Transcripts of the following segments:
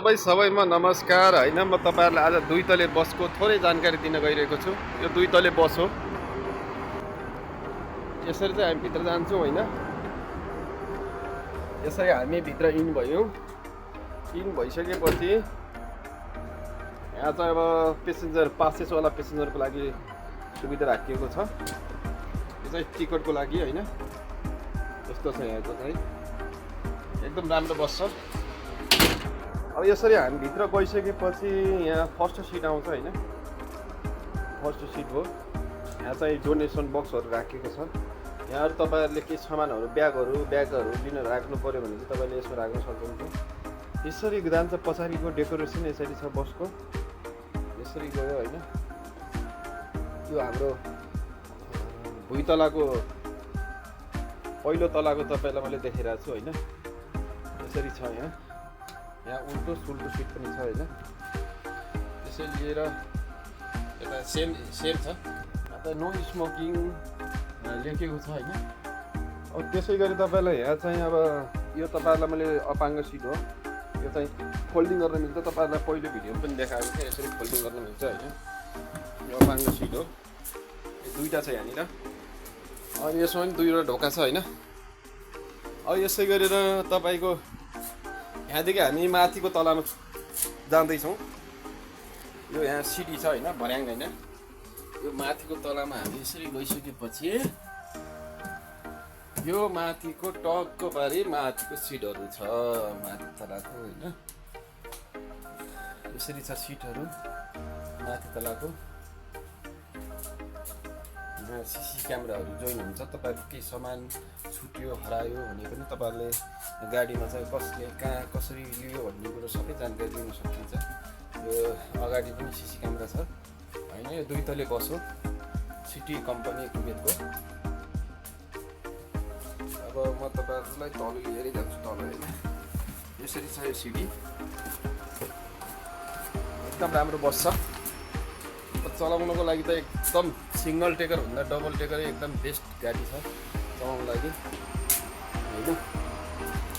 सबैमा नमस्कार हैन। म तपाईहरुलाई आज दुई तले बसको थोरै जानकारी दिन गइरहेको छु। यो दुई तले बस हो। यसरी चाहिँ हामी भित्र जान्छौँ हैन। यसरी हामी भित्र इन भयौँ। इन भइसकेपछि यहाँ चाहिँ अब पेसेन्जर पासेस वाला पेसेन्जरको लागि सुविधा राखिएको छ। यो चाहिँ टिकटको लागि हैन। यस्तो छ यहाँको चाहिँ एकदम राम्रो बस छ। अब यसरी हामी भित्र गइसकेपछि यहाँ फर्स्ट सिट आउँछ हैन। फर्स्ट सिट हो। यहाँ चाहिँ डोनेसन बक्सहरू राखेको छ। यहाँ तपाईहरुले केही सामानहरू ब्यागहरू लिन राख्नु पर्यो भने चाहिँ तपाईले यसमा राख्न सक्नुहुन्छ। यसरी जान्छ। पछाडिको डेकोरेसन यसरी छ बसको। यसरी गयो हैन। यो हाम्रो भुइँ तलाको पहिलो तलाको तपाईलाई मैले देखाइरहेको छु हैन। यसरी छ यहाँ। यहाँ उल्टो सुल्टो सिट पनि छ हैन। त्यसै लिएर यता सेम छ। यहाँ त नो स्मोकिङ लेखेको छ हैन। अब त्यसै गरी तपाईलाई यहाँ चाहिँ अब यो तपाईहरुलाई मैले अपाङ्ग सिट हो। यो चाहिँ फोल्डिङ गर्न मिल्छ। तपाईहरुलाई पहिलो भिडियो पनि देखाएको थिएँ। यसरी फोल्डिङ गर्न मिल्छ हैन। यो अपाङ्ग सिट हो। यो दुईटा छ यहाँनिर। अनि यसमा पनि दुईवटा ढोका छ हैन। अब यसै गरेर तपाईको यहाँदेखि हामी माथिको तलामा जाँदैछौँ। यो यहाँ सिडी छ हैन, भर्याङ हैन। यो माथिको तलामा हामी यसरी गइसकेपछि यो माथिको टकको पारि माथिको सिटहरू छ। माथि तलाको हैन। यसरी छ सिटहरू माथि तलाको। यहाँ सीसी क्यामेराहरू जोइन हुन्छ। तपाईहरुको केही सामान छुट्यो हरायो भने पनि तपाईहरुले गाडीमा चाहिँ कसले कहाँ कसरी लियो भन्ने कुरो सबै जानकारी दिन सकिन्छ। यो अगाडि पनि सीसी क्यामेरा छ हैन। यो दुई तले बस हो। सिटी कम्पनी कुवेतको। अब म तपाईहरुलाई तल लिएरै जान्छु तल हैन। यसरी छ यो सिडी। एकदम राम्रो बस छ। चलाउनको लागि त एकदम सिंगल टेकर भन्दा डबल टेकर एकदम बेस्ट गाडी छ चलाउनको लागि हैन।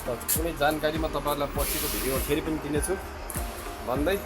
कुनै जानकारी म तपाईहरुलाई पछिको भिडियोमा फेरि पनि दिनेछु भन्दै